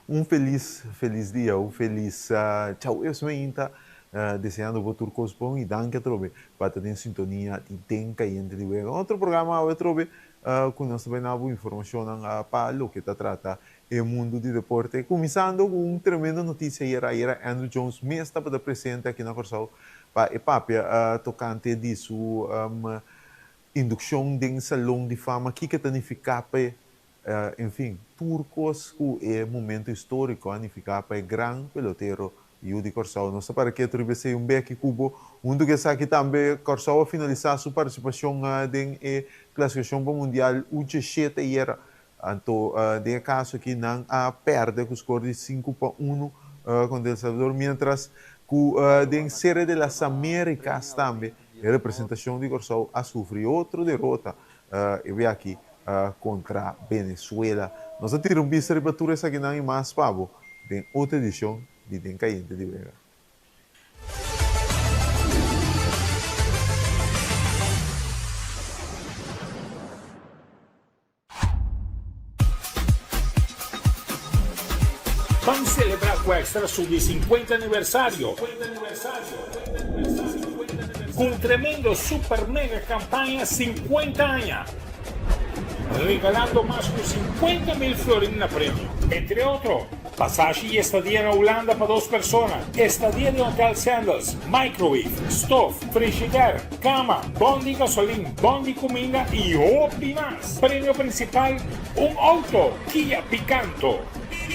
Un felis felis dia, un felis chau es meinta, deseando bo tur kos bon i danki atrobe pa ta den sintonia di Den Kayente di Wega. Otro programa awe atrobe ku nos ta bai na bo informashonnan pa loke ta trata e mundu di deporte. Kuminsando ku un tremendo notisia ayera, ayera Andruw Jones mes tabata presente aki na Kòrsou pa e papia tokante di su indukshon den Salon di Fama, kiko ta nifiká pa e En fin, tur kos ku e momento históriko a nifiká pa e gran pelotero yu di Kòrsou. Nos ta para ketu riba esei un beki ku bo. Huntu ku esaki tambe Kòrsou a finalisá su partisipashon den e klasifikashon pa Mundial U 17 ayera. Anto den e kaso aki nan a pèrdè ku skor di 5-1 kontra El Salvador, miéntras ku den Serie de las Américas tambe e representashon di Kòrsou a sufri otro derota e wia aki kontra Venezuela. Nos a tira un bista riba tur esakinan i mas pa bo den otro edishon di Den Kayente di Wega. Ban celebra cu Extra su di 50 aniversario cu un tremendo super mega campaña 50 aña, regalando mas cu 50 mil florin na premio. Entre otro, pasashi y estadia na Hulanda pa dos persona, estadia den Hotel Sandals, microwave, stof, frigidaire, cama, bon di gasolin, bon di cuminda y hopi mas. Premio principal, un auto Kia Picanto.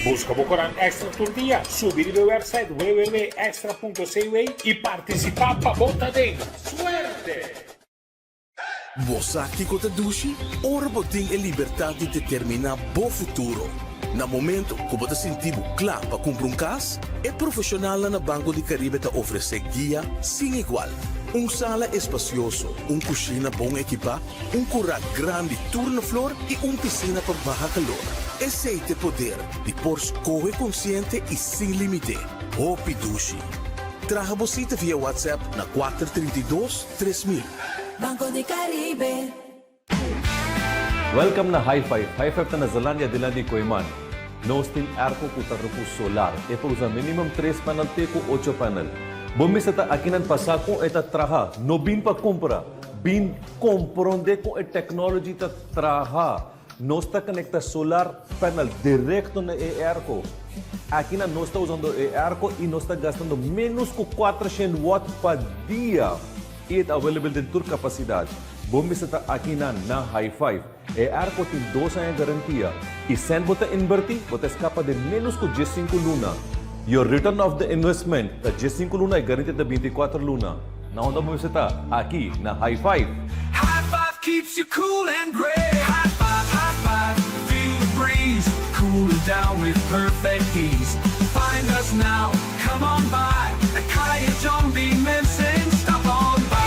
Busca bo corant Extra tur dia, subi riba e website www.extra.cw y participa pa bo ta den. Suerte! Bo sa kiko ta dushi? Ora bo tin e libertat di determiná bo futuro. Na momento ku bo ta sinti bo kla pa kumpra un kas, e profeshonalnan na Banco di Caribe ta ofresé guia sin igual. Un sala espasioso, un kushina bon ekipá, un kurá grandi tur na flor i un pisina pa baha kalor. Esei t'e poder di por skohe konsiente i sin límite. Hopi dushi! Traha bo sita via WhatsApp na 432 3000. Banco di Caribe. Welcome na High Five. High Five ta na Zelandia dilanti di Kooiman. Nos tin airco cu ta rucu solar. E por usa minimum tres panel te cu ocho panel. Bo mester ta akinan pa sa con e ta traha. No bin pa cumpra. Bin compronde con e technology ta traha. Nos ta conecta solar panel directo na e airco. Akinan nos ta usando e airco y nos ta gastando menos cu 400 watt pa dia. Y e ta available den tur capacidad. Bo mester ta akinan na High Five. E airco tin dos aña garantia y cent bo ta inverti, bo ta escapa den menos cu 15 luna. Your return of the investment ta 15 luna y garantia ta 24 luna. Na unda bo mester ta? Aki na High Five! High Five keeps you cool and great. High Five, High Five, feel the breeze, cooling down with perfect ease. Find us now, come on by, at Kaya John B. Mensen, stop on by.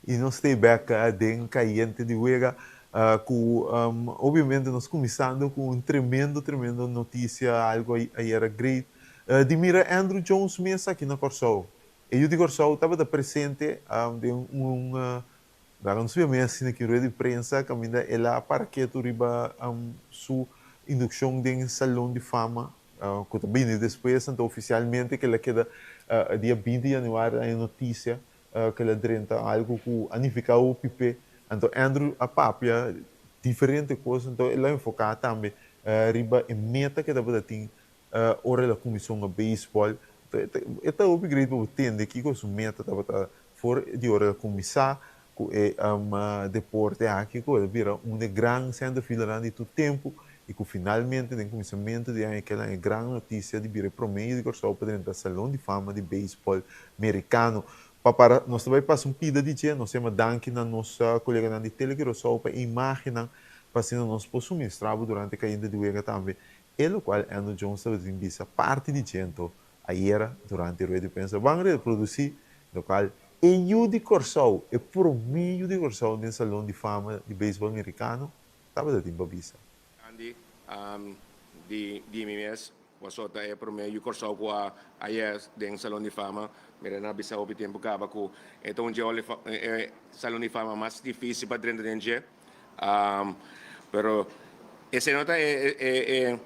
Y nos stay back den Cayente di Wega cu obviamente nos cuminsando cu un tremendo tremendo noticia algo ayera great di mira Andruw Jones mes aki na Corsou. E yu di Corsou tabata presente den un Laga nos wia mes asina ki rueda di prensa kaminda el a para ketu riba su indukshon den Salon di Fama. Ku ta bini despues, anto ofisialmente ku el a keda dia 20 di yanüari a e notisia ku el a drenta algu ku a nifiká hopi p'e. Anto Andrew a papia diferente kos, anto el a enfoká tambe riba e meta ku e tabata tin ora el a kuminsá hunga beisbòl. Anto e ta hopi great pa bo tende kiko su meta tabata for di ora el a kuminsá ku e deporte aki ku el a bira un di e gran centerfieldernan di tur tempu i ku finalmente den kuminsamentu di aña kel aña e gran notisia di bira e promé yu di Kòrsou pa drenta Salon di Fama di Beisbòl Merikano. Pa para nos ta bai pasa un pida di dje, nos yama danki na nos koleganan di Tele Curaçao pa e imágennan pa asina nos por suministrá bo durante e kayente di wega tambe e lokual Andrew Jones tabatin bisa parti di dje anto ayera durante rueda di prensa. Ban reprodusí lokual E yu di Kòrsou, e promé yu di Kòrsou den Salon di Fama di Beisbòl Merikano, tabata tin pa bisa. Grandi di di mi mes, paso ta e promé yu Kòrsou ku a yega den Salon di Fama. Mira nan a bisa hopi tempu kaba ku e ta un dje e Salon di Fama mas difísil pa drenta den dje. Pero esei no ta e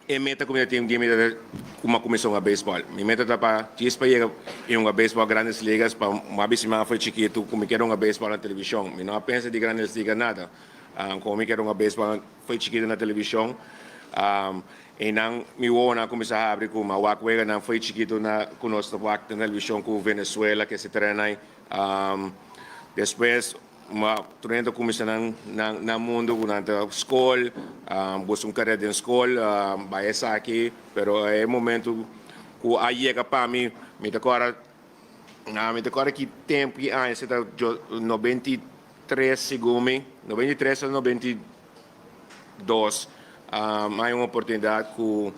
E meta ku mi ta tin di mi ta ku mi a kuminsá hunga beisbòl. Mi meta ta pa djis pa yega i hunga beisbòl Grandes Ligas pa mi a bisa mi mama for chikitu ku mi kier hunga beisbòl na televishon. Mi no a pensa di Grandes Ligas nada. Komo mi kier hunga beisbòl for chikitu na televishon einan mi wowonan a kuminsá habri ku mi a wak weganan for chikitu na ku nos ta wak na televishon ku Venezuela ke etcetera. Despues Ma tur hende ta kuminsá nan nan mundu ku nan ta skol, buska un karera den skol, bai esaki, pero e momentu ku a yega pa mi, mi ta kòrda, mi ta kòrda ki tempu, ki aña, esei ta 93 segun mi, 93 òf 92, mi haña un oportunidat ku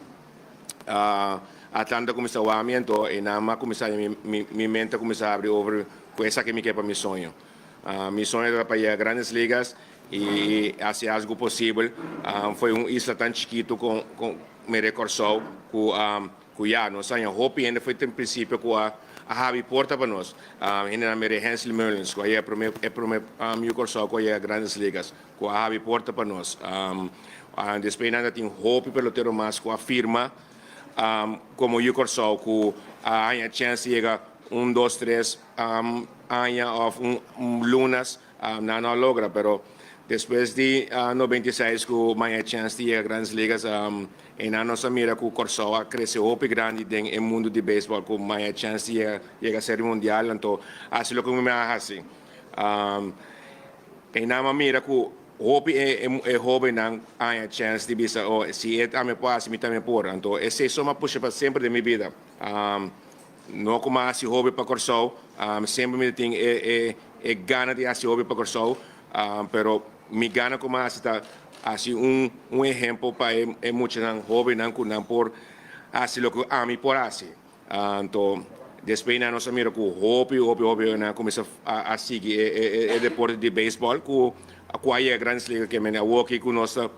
Atlanta kuminsá wak mi, anto einan mi a kuminsá, mi mente a kuminsá habri over ku esaki mi ke pa mi soño. Mi soño ta pa yega Grandes Ligas y haci algo posibel. Foi un isla tan chikito con mere Corsou cu cu ya nos haña hopi hende foi ten principio cu a habri porta pa nos. Hendenan mere Hensley Meulens cu a yega prome e prome yu Corsou cu a yega Grandes Ligas cu a habri porta pa nos. Despues nan ta tin hopi pelotero mas cu a firma como yu Corsou cu a haña chance di yega un dos tres aña of un lunas nan no a logra pero despues di 96 cu maya chance di yega Grandes Ligas eynan nos a mira cu Corsou a crece hopi grandi den e mundo di baseball cu maya chance di yega Serie Mundial anto haci loke mi a haci eynan mi a mira cu hopi e hobennan haña chance di bisa oh si e tambe por haci mi tambe por anto esey so mi a pusha pa semper den mi bida. No ku mi a hasi hopi pa Kòrsou, semper mi ta tin e gana di hasi hopi pa Kòrsou, pero mi gana ku mi a hasi ta hasi un ehempel pa e muchanan hóbennan ku nan por hasi loke ami por hasi. Anto despues nan nos a mira ku hopi hopi hopi nan a kuminsá a sigui e deporte di beisbòl ku a yega Grandes Ligas ke mende awoki ku nos ta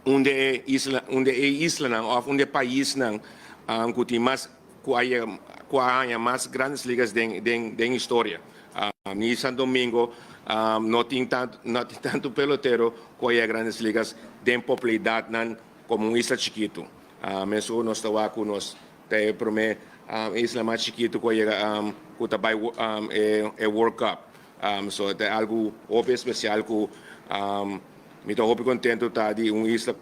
un di e isla un di e islanan òf un di e paisnan ku tin mas ku a yega ku a haña mas Grandes Ligas den den den historia. Ni Santo Domingo no tin tantu no tin tantu pelotero ku a yega Grandes Ligas den popularidatnan komo un isla chikitu. Mesun nos ta wak ku nos ta e promé isla mas chikitu ku a yega ku ta bai e World Cup. So ta algu hopi espesial ku mi ta hopi kontentu ta di un isla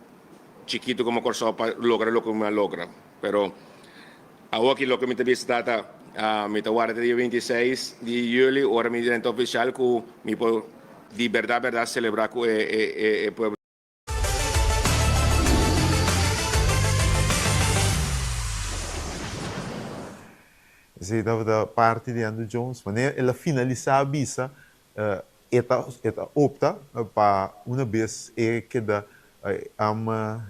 chikitu komo Kòrsou pa logra loke mi a logra. Pero awoki loke mi ta bisa ta ta mi ta warda te dia 26 di juli ora mi drenta ofisial ku mi por di bèrdat bèrdat selebrá ku e pueblo. Esei tabata parti di Andrew Jones. Wanneer el a finalisá a bisa, e ta e ta opta pa una bes e keda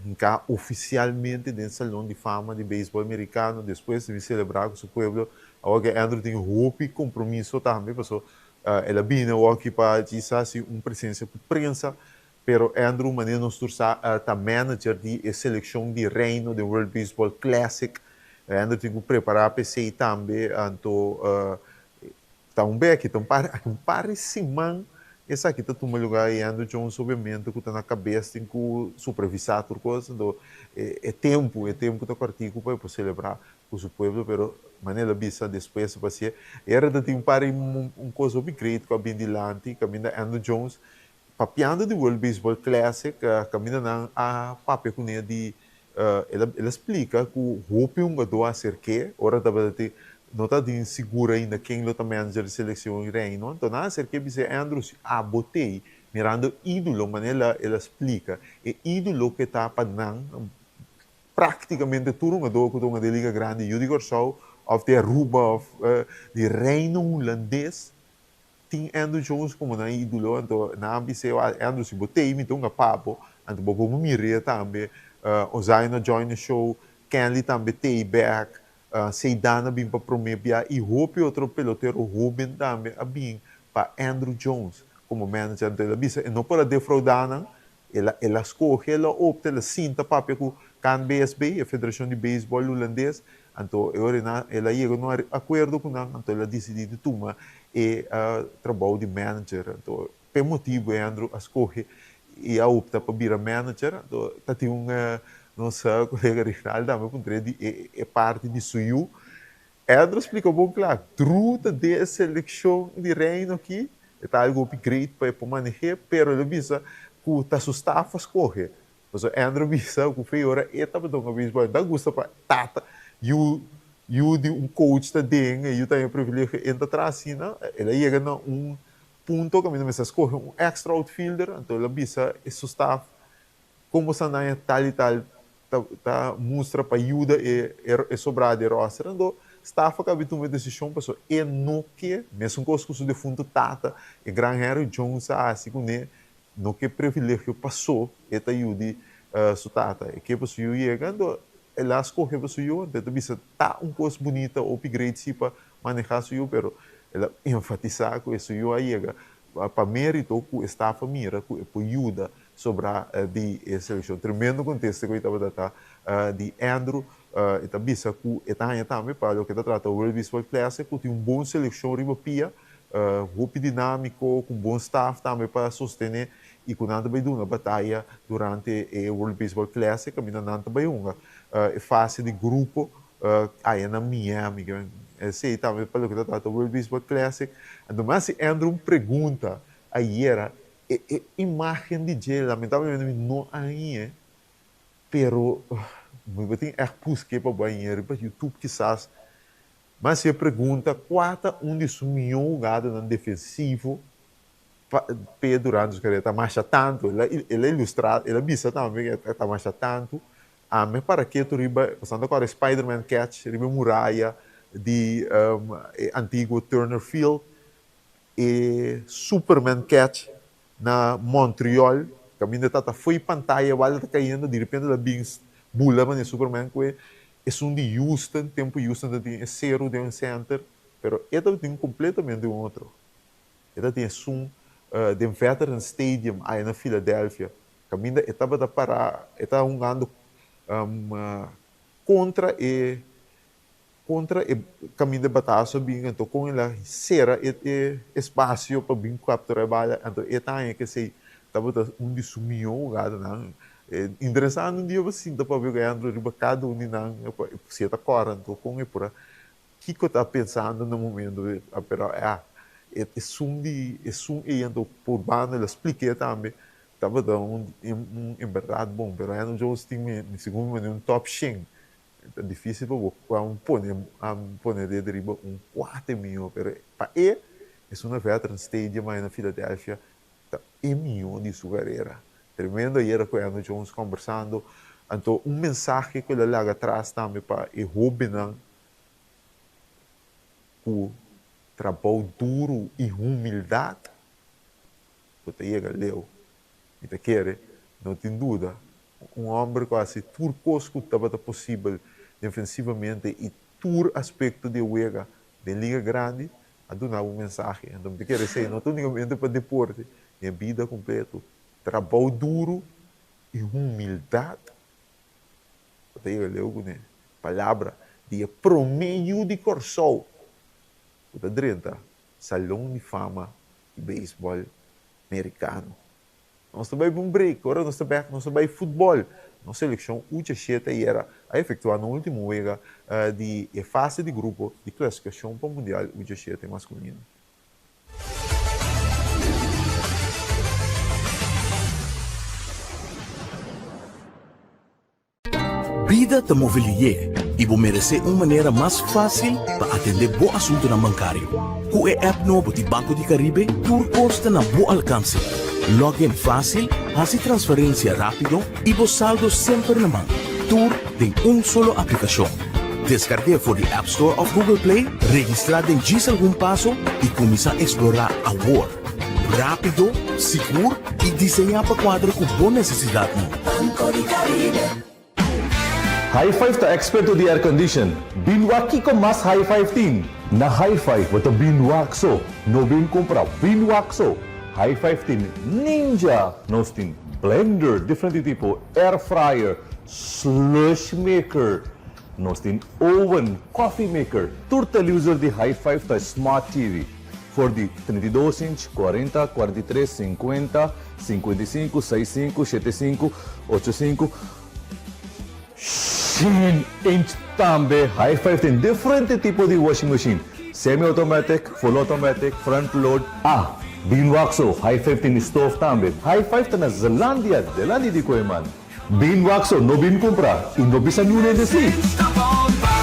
hinká ofisialmente den Salon di Fama di Beisbòl Merikano despues di bin selebrá ku su pueblo. Awor ke Andrew tin hopi kompromiso tambe paso el a bini awor aki pa djis hasi un presensia ku prensa. Pero Andrew, manera nos tur sa, ta manager di e selekshon di Reino den World Baseball Classic. Andrew tin ku prepará pa esei tambe. Anto ta un beki, ta un par, aki un par di siman. Esaki ta tuma lugá i Andrew Jones obviamente ku ta na kabes tin ku supervisá tur kos, anto e tempu, e tempu ta kòrtiku pa e por selebrá ku su pueblo, pero manera el a bisa despues pasie era ta tin un par di un kos hopi great ku a bin dilanti kaminda Andrew Jones papiando di World Baseball Classic kaminda nan a papia kuné di el a el a splika ku hopi hungadó a aserk'é ora tabata tin no ta tin sigur ainda ken lo ta manager di selekshon di Reino anto nan a aserk'é bis'é Andrew si abo t'ei mirando ídolo manera el a splika e ídolo ku e ta pa nan Práktikamente tur hungadó ku ta hunga den Liga Grandi yu di Kòrsou òf di Aruba òf di Reino Hulandes tin Andrew Jones komo nan ídolo. Anto nan a bis'é, Andrew si bo t'ei mi ta hunga pa bo. Anto bo por mir'é tambe. Ozain a join e show, Kenley tambe t'ei bèk, Seidan a bin pa promé bia i hopi otro pelotero hóben tambe a bin pa Andrew Jones komo manager. Anto el a bisa e no por a defraudá nan. El a el a skohe, el a opta, el a sinta papia ku KNBSB, e federashon di beisbòl hulandes. Anto e ora nan el a yega na un akuerdo ku nan, anto el a disidí di tuma e trabou di manager. Anto p'e motibu e Andrew a skohe i a opta pa bira manager. Anto ta tin un nos kolega Rignaldo tambe puntr'é di e e parti di su yu. Andrew splika bon kla, Drew ta den e selekshon di Reino aki, e ta algu hopi great pa e por maneh'é, pero el a bisa ku ta su staf a skohe. Pasobra Andrew a bisa ku fe ora e tabata hunga beisbòl, e ta gusta pa tata yu yu di un coach ta den, e yu ta haña privilegio, e ta traha asina. El a yega na un punto kaminda mester a skohe un extra outfielder, anto el a bisa e su staf, Kon bo sa naña tal i tal ta ta mustra pa yuda e e sobrá di e roster? Anto staf a kabi tuma e desishon pasobra e no ke, mesun kos ku su defuntu tata, e gran Henry Jones a hasi kuné, no ke privilegio pasó e ta yudi su tata. E ke pa su yu yega, anto el a skohe pa su yu, anto e ta bisa ta un kos bunita, hopi great si pa manehá su yu, pero el a enfatisá ku e su yu a yega pa mérito ku e staf a mira ku e por yuda Sobra di e selekshon. Tremendo kontesta ku e tabata ta di Andrew. E ta bisa ku e ta haña tambe pa loke ta trata World Baseball Classic ku tin un bon selekshon riba pia, hopi dinámiko, ku un bon staf tambe pa sostené i ku nan ta bai duna bataya durante e World Baseball Classic kaminda nan ta bai hunga e fase di grupo aya na Miami. Esei tambe pa loke ta trata World Baseball Classic. Anto mi hasi Andrew un pregunta ayera. E e imagen di dje lamentablemente mi no a hañ'é, pero mi bo tin ègt busk'é pa bo hañ'é riba YouTube kisas. Mas si e pregunta kua ta un di su mihó hugadanan defensivo pa p'e durante su karera ta masha tantu. El a el a ilustrá, el a bisa tambe ku ta masha tantu. Ami a para ketu riba, pasobra ta kòrda e Spiderman catch riba e muraya di e antiguo Turner Field. E Superman catch na Montreal, caminda ta ta fo'i pantaya wal ta cayendo, di repente ta bin bula manera Superman cu e esun di Houston, tempo Houston ta tin e cero den center, pero e tabatin completamente un otro. E tabatin esun den Veterans Stadium aya na Philadelphia, caminda e tabata para, e ta hungando contra e Kontra e kaminda e bataso a bin, anto kon el a sera e e espasio pa bin kapturá e bala, anto e ta haña kesei tabata un di su mihó hugadanan. E interesante un dia bo sinta papia ku Andrew riba kada un di nan, si e ta kòrda anto kon e por a kiko ta pensando na momento pero ya esun di esun ei anto por banda el a splik'é tambe tabata un un en bèrdat bon pero Andrew Jones tin mi segun mi manera un top shen. Ta difícil pa bo pone pone dedo riba un cuate mihó, pero pa e, esun na Veterans Stadium ahí na Philadelphia ta e mihó di su carera. Tremendo ayera cu Andrew Jones conversando, anto un mensahe cu el a laga atras tambe pa e hobennan cu trabou duro y humildad bo ta yega leu. Mi ta kere, no tin duda, Un hòmber ku a hasi tur kos ku tabata posibel defensivamente i tur aspekto di e wega den Liga Grandi a duna bo mensahe. Anto mi ta kere esei no ta unikamente pa deporte, den bida kompleto. Trabou duru i humildat bo ta yega leu kuné. Palabra di e promé yu di Kòrsou ku ta drenta Salon di Fama di Beisbòl. Merikano. Nos ta bai pa un break, ora nos ta bek nos ta bai futbol. Nos selekshon ucha shete ayera a efektuá nan último wega di e fase di grupo di klasifikashon pa Mundial ucha shete maskulino. Bida ta move lihé i bo meresé un manera mas fásil pa atendé bo asuntunan bankario. Ku e app nobo di Banco di Caribe tur kos ta na bo alkanse. Log in fásil, hasi transferensia rápido i bo saldo semper na man. Tur den un solo aplikashon. Deskarg'é for di App Store òf Google Play, registrá den djis algun paso i kuminsá eksplorá awor! Rápido, sigur i diseñá pa kuadra ku bo nesesidatnan. Banco di Caribe. High Five ta experto di air condition. Bin wak kiko mas High Five tin. Na High Five bo ta bin wak so, no bin kumpra, bin wak so. High Five tin Ninja, nos tin blender diferente tipo, air fryer, slush maker, nos tin oven, coffee maker. Tur televisor di High Five ta smart TV. For di 32 inch, 40, 43, 50, 55, 65, 75, 85, 100 inch tambe. High Five tin diferente tipo di washing machine, semi automatic, full automatic, front load. Ah, bin wak so, High Five tin stove tambe. High Five ta na Zelandia, delanti di Kooiman. Bin wak so, no bin kumpra i no bisa niun hende si. Stop on by.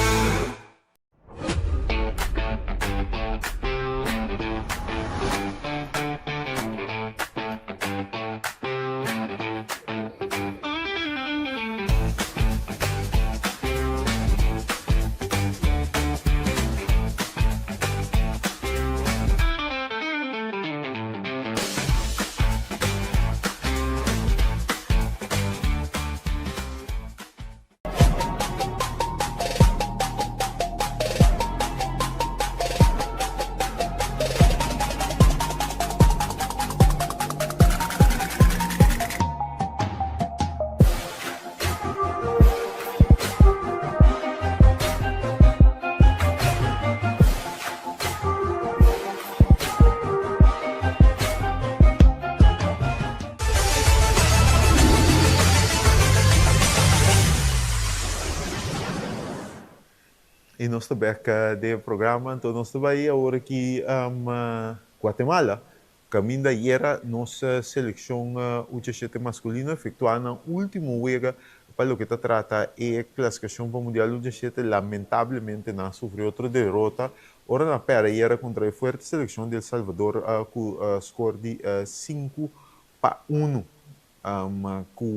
Y nos ta bek den e programa, anto nos ta bay awor aki Guatemala, caminda ayera nos seleccion U17 masculino efectua nan ultimo wega pa loke ta trata e clasificacion pa Mundial U17, lamentablemente nan a sufri otro derota Ora nan pèrdè ayera kontra e fuerte selekshon di El Salvador ku skor di 5-1. Ku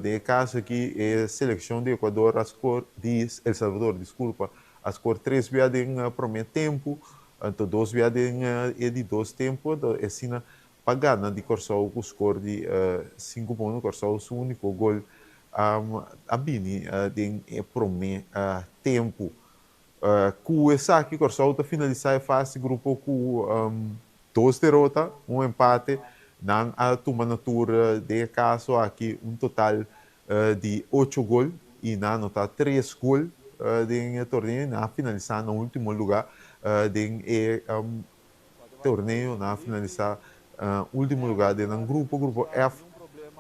den e kaso aki e selekshon di Ecuador a skor, di El Salvador, diskulpa, a skor tres bia den promé tempu, anto dos bia den e di dos tempu, anto asina pa gana di Kòrsou ku skor di 5-1. Kòrsou su úniko gol a bini den e promé tempu. Ku esaki Kòrsou ta finalisá e fase grupo ku dos derota, un empate. Nan a tuma na tur den e kaso aki un total di ocho gol i nan a anotá tres gol den e torneo i nan a finalisá na último lugá den e torneo. Nan a finalisá último lugá den nan grupo, grupo F.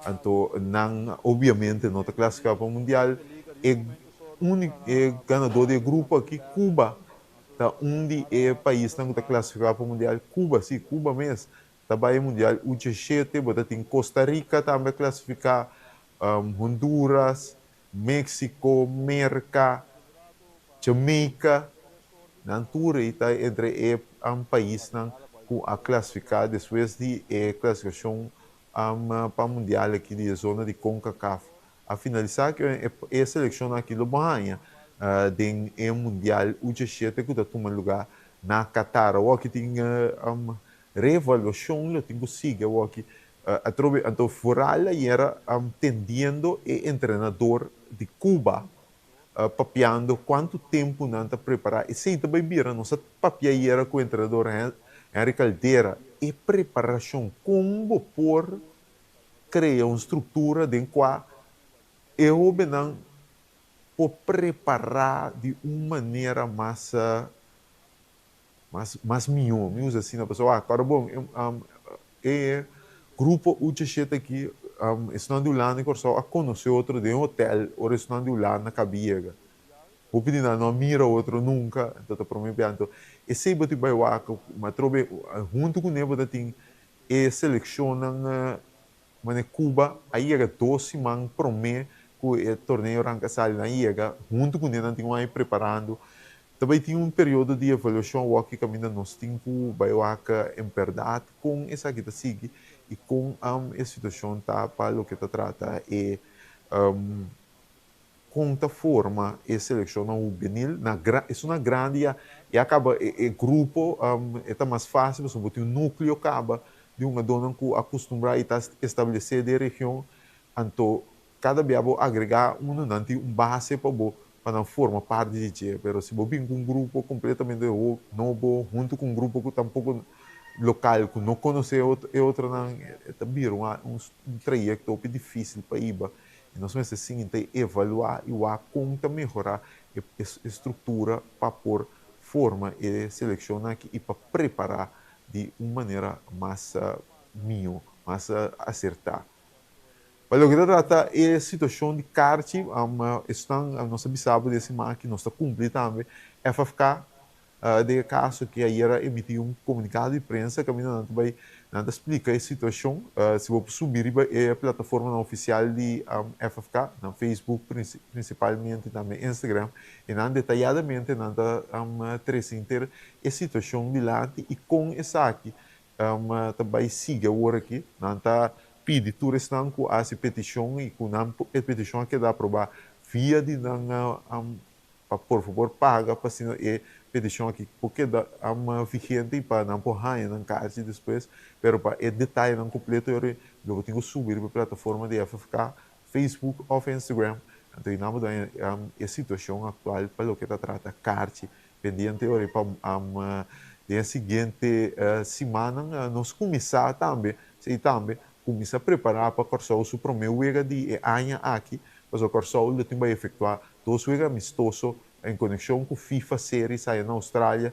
Anto nan obiamente no ta klasifiká pa mundial. E úniko e ganadó di e grupo aki, Cuba, ta un di e paisnan ku ta klasifiká pa mundial. Cuba, si, Cuba mes ta bai e mundial U17. Bo ta tin Costa Rica tambe a klasifiká, Honduras, Mexico, Merka, Jamaica, nan tur ei ta entre e paisnan ku a klasifiká despues di e klasifikashon pa mundial aki di e zona di Concacaf a finalisá. Ku e selekshonnan aki lo bo haña den e mundial U17 ku ta tuma lugá na Qatar. Awor aki tin reevaluashon lo tin ku sigui awor aki atrobe. Anto foral ayera tendiendo e entrenador di Cuba papiando kuantu tempu nan ta prepará. Esei ta bai bira nos a papia ayera ku entrenador Henry Caldera e preparashon kon bo por krea un struktura den kua e hóbennan por prepará di un manera mas mas mas mihó. Mi usa asina pasobra wak ora bon e. Grupo U17 aki, esnan di Hulanda i Kòrsou a konosé otro den hotèl ora esnan di Hulanda kabi yega. Hopi di nan no a mira otro nunka, anto ta promé bia. Anto esei bo tin bai wak, ma atrobe huntu kuné bo ta tin e selekshonnan manera Cuba a yega dos siman promé ku e torneo ranka sali, nan a yega huntu kuné nan tin un aña preparando. Ta bai tin un periodo di evaluashon awor ki kaminda nos tin ku bai wak en bèrdat kon esaki ta sigui i kon e situashon ta pa loke ta trata e kon ta forma e selekshonnan hubenil. Na esunnan grandi ya ya kaba e grupo e ta mas fásil pasobra bo tin un núkleo kaba di hungadónan ku a kustumbrá i ta establesé den e region. Anto Kada bia bo agregá unu, nan tin un base pa bo pa nan forma parti di dje. Pero si bo bin ku un grupo kompletamente nobo huntu ku un grupo ku tampoko lokal, ku no konosé e otronan, e ta bira un trayekto hopi difísil pa hiba. I nos mester sinta i evaluá i wak kon ta mehorá e struktura pa por forma e selekshonnan aki i pa prepará di un manera mas mihó, mas asertá. Pa loke ta trata e situacion di karchi, esnan nos a bisa bo den siman aki nos ta cumpli tambe. FFK den e caso aki ayer a emiti un comunicado di prensa caminda nan ta bay nan ta splica e situacion. Si bo por subi riba e plataformanan oficial di FFK, nan Facebook principalmente y tambe Instagram, y nan detayadamente nan ta trece inter e situacion dilanti y con esaki ta bai sigui awor aki. Nan ta pidi tur esnan ku a hasi petishon i ku nan e petishon a keda aprobá via di nan pa por fabor paga pa asina e petishon aki por keda vigente i pa nan por haña nan karchi despues. Pero pa e detayenan kompleto yori lo bo tin ku subi riba e plataforma di FFK, Facebook òf Instagram. Anto i nan bo ta haña e situashon aktual pa loke ta trata karchi. Pendiente ora pa den e siguiente simannan nos kuminsá tambe, si tambe, kuminsá prepará pa Kòrsou su promé wega di e aña aki, pasobra Kòrsou lo tin bai efektuá dos wega amistoso en konekshon ku FIFA Series aya na Australia,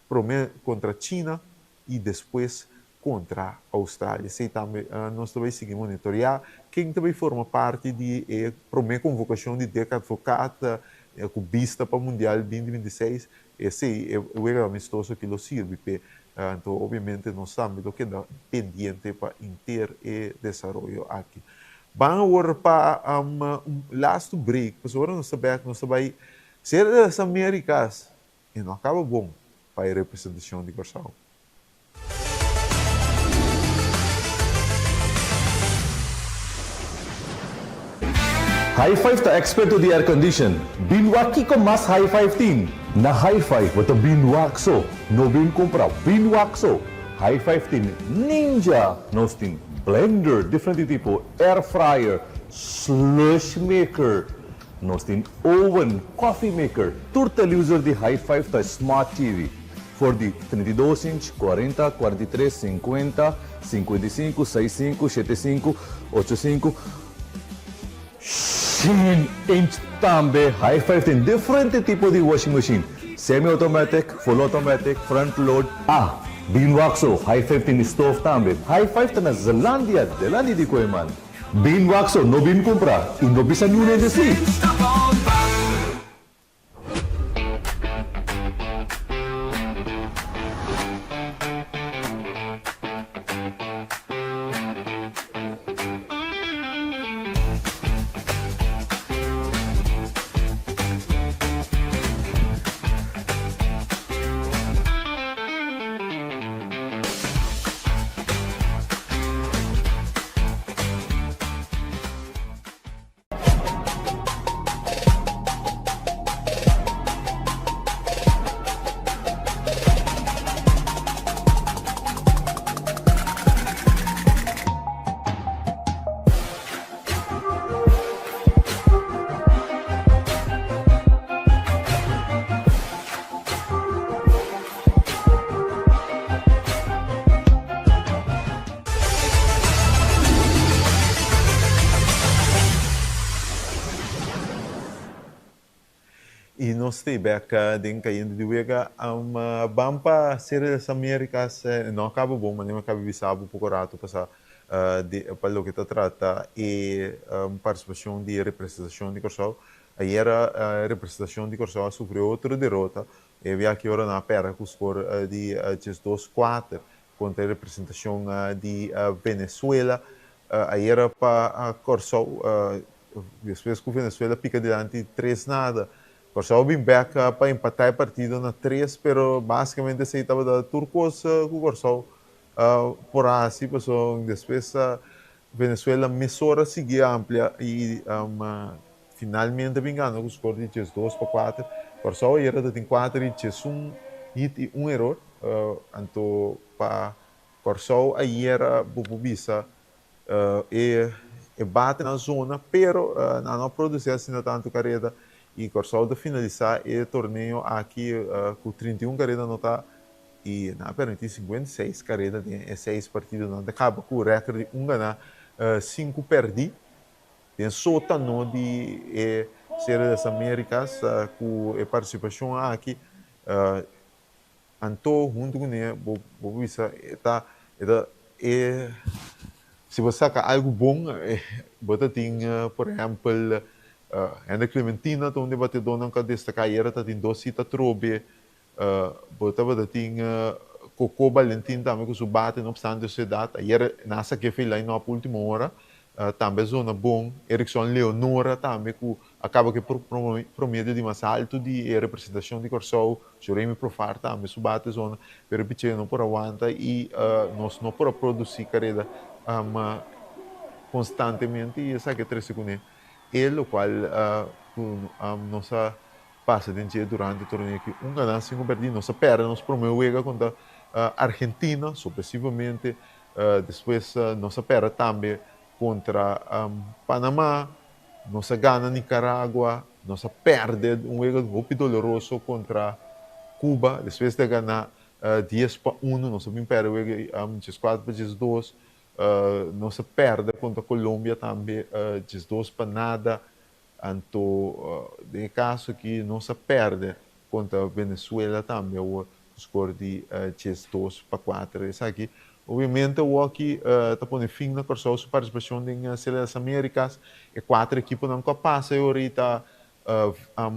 promé kontra China i despues kontra Australia. Esei tambe nos ta bai sigui monitoreá. Ken ta bai forma parti di e promé konvokashon di Dick Advocaat ku bista pa Mundial binti binti seis? Esei e wega amistoso aki lo sirbi p'e. Anto obviamente nos tambe lo keda pendiente pa inter e desaroyo aki. Ban awor pa un lastu break pasobra ora nos ta bèk nos ta bai Serie de las Americas e no a kaba bon pa e representashon di Kòrsou. High Five ta experto di air condition. Bin wak kiko mas High Five tin. Na High Five bo ta bin wak so, no bin cumpra, bin wak so. High Five tin Ninja, nos tin blender diferente tipo, air fryer, slush maker, nos tin oven, coffee maker. Tur televisor di High Five ta smart TV. For di 32 inch, 40, 43, 50, 55, 65, 75, 85, 100 inch tambe. High Five tin diferente tipo di washing machine, semi automatic, full automatic, front load. Ah, bin wak so, High Five tin stove tambe. High Five ta na Zelandia, delanti di Kooiman. Bin wak so, no bin cumpra y no bisa niun hende si. Y nos ta bek den Cayente di Wega. Ban pa Serie de las Americas. No a caba bon, manera mi a caba bisa bo poco rato pasa. Di, pa loke ta trata e partisipashon di representashon di Kòrsou. Ayera representashon di Kòrsou a sufri otro derota. E biaha ora nan a pèrdè ku skor di 12-4 kontra e representashon di Venezuela. Ayera pa Kòrsou, despues ku Venezuela pika dilanti 3-0, Kòrsou bin bèk pa empatá e partido na 3, pero básikamente esei tabata tur kos ku Kòrsou por a hasi, pasobra despues Venezuela mesora sigui amplia i finalmente bin gana ku skor di 12-4. Kòrsou ayera ta tin 4 i 11 hit i un eror. Anto pa Kòrsou ayera bo por bisa e bate na zona, pero nan no a produsí asina tantu kareda i Kòrsou ta finalisá e torneo aki ku 31 kareda anotá i nan a permití 56 kareda den e seis partido. Nan ta kaba ku rèkòrt di un ganá, sinku pèrdí. Den sótano di e Serie de las Américas ku e partisipashon aki, anto huntu kuné bo bo bisa e ta e si bo saka algu bon, bo ta tin, por ehèmpel, Hendrik Clementina ta un di e batedónan ku a destaká ayera, ta tin dos hit atrobe. Bo tabata tin Coco Valentin tambe ku su bate, no opstante su edat. Ayera nan a sak'é for e line-up último ora, tambe a zona bon. Erickson Leonora tambe ku a kaba ku e promedio di mas altu di e representashon di Kòrsou. Juremi Profar tambe su bate zona, pero e picheo no por a wanta i nos no por a produsí kareda konstantemente i esaki a trese kuné e lokual ku nos a pasa den dje durante e torneo aki: un ganá, sinku pèrdí. Nos a pèrdè nos promé wega kontra Argentina, sorpresivamente. Despues nos a pèrdè tambe kontra Panamá, nos a gana Nicaragua, nos a pèrdè un wega hopi doloroso kontra Cuba, despues di a gana 10-1, nos a bin pèrdè wega 14-12. Nos a pèrdè kontra Colombia tambe 12-0. Anto, den kaso aki nos a pèrdè kontra Venezuela tambe awor skor di 12-4. Esaki, obviamente, aki ta pone fin na Kòrsou su partisipashon den Serie de las Américas. E kuater ekiponan ku a pasa ahorita: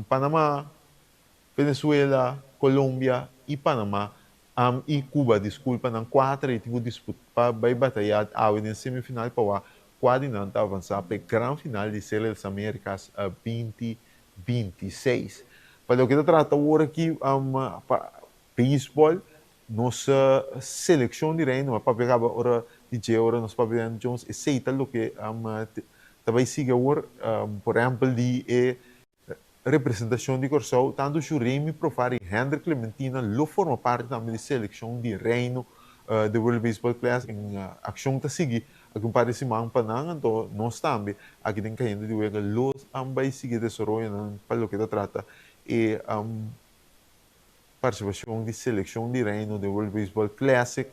Panamá, Venezuela, Colombia i Panamá i Cuba, diskulpa, nan kuater i tin ku disputá, bai batayá awe den semifinal pa wak kua di nan ta avansá pa e gran final di Serie de las Américas 2026. Pa loke ta trata awor aki pa beisbòl, nos selekshon di Reino, papia kaba ora di dje ora nos papia di Jones, esei ta loke ta bai sigui awor. Por ehèmpel, di e representashon di Kòrsou, tantu Juremi Profar i Hendrik Clementina lo forma parti tambe di selekshon di Reino di World Baseball Classic. Akshon ta sigui aki un par di siman pa nan, anto nos tambe aki den Kayente di Wega lo bai sigui desaroyonan pa loke ta trata e partisipashon di selekshon di Reino den World Baseball Classic.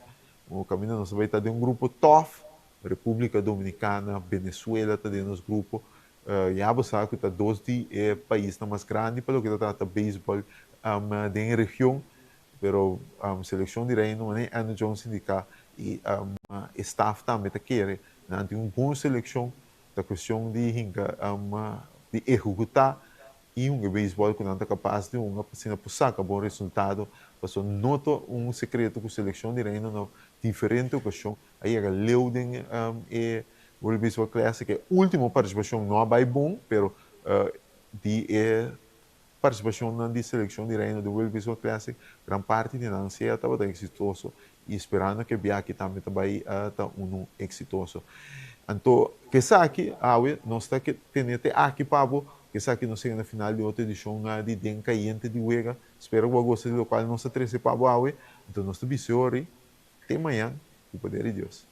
Kaminda nos ta bai ta den un grupo tòf: Repúblika Dominikana, Venezuela ta den nos grupo. Ya bo sa ku ta dos di e paisnan mas grandi pa loke ta trata beisbòl den e region, pero selekshon di Reino, manera Andrew Jones indiká i e staf tambe ta kere, nan tin un bon selekshon, ta kuestion di hinka di ehekutá i hunga e beisbòl ku nan ta kapas di hunga pa asina por saka bon resultado, pasobra no ta un sekreto ku selekshon di Reino na diferente okashon a yega leu den e World Baseball Classic. E último partisipashon no a bai bon, pero di e partisipashonnan di selekshon di Reino di World Baseball Classic, gran parti di nan sea tabata eksitoso i sperando ku e biaha tambe ta bai ta unu eksitoso. Anto, ku esaki, awe, nos ta tene te aki pa bo, ku esaki nos yega na final di otro edishon di Den Kayente di Wega. Spero ku bo a gosta di lokual nos a trese pa bo awe. Anto nos ta bisa ori te mañan ku poder di Dios.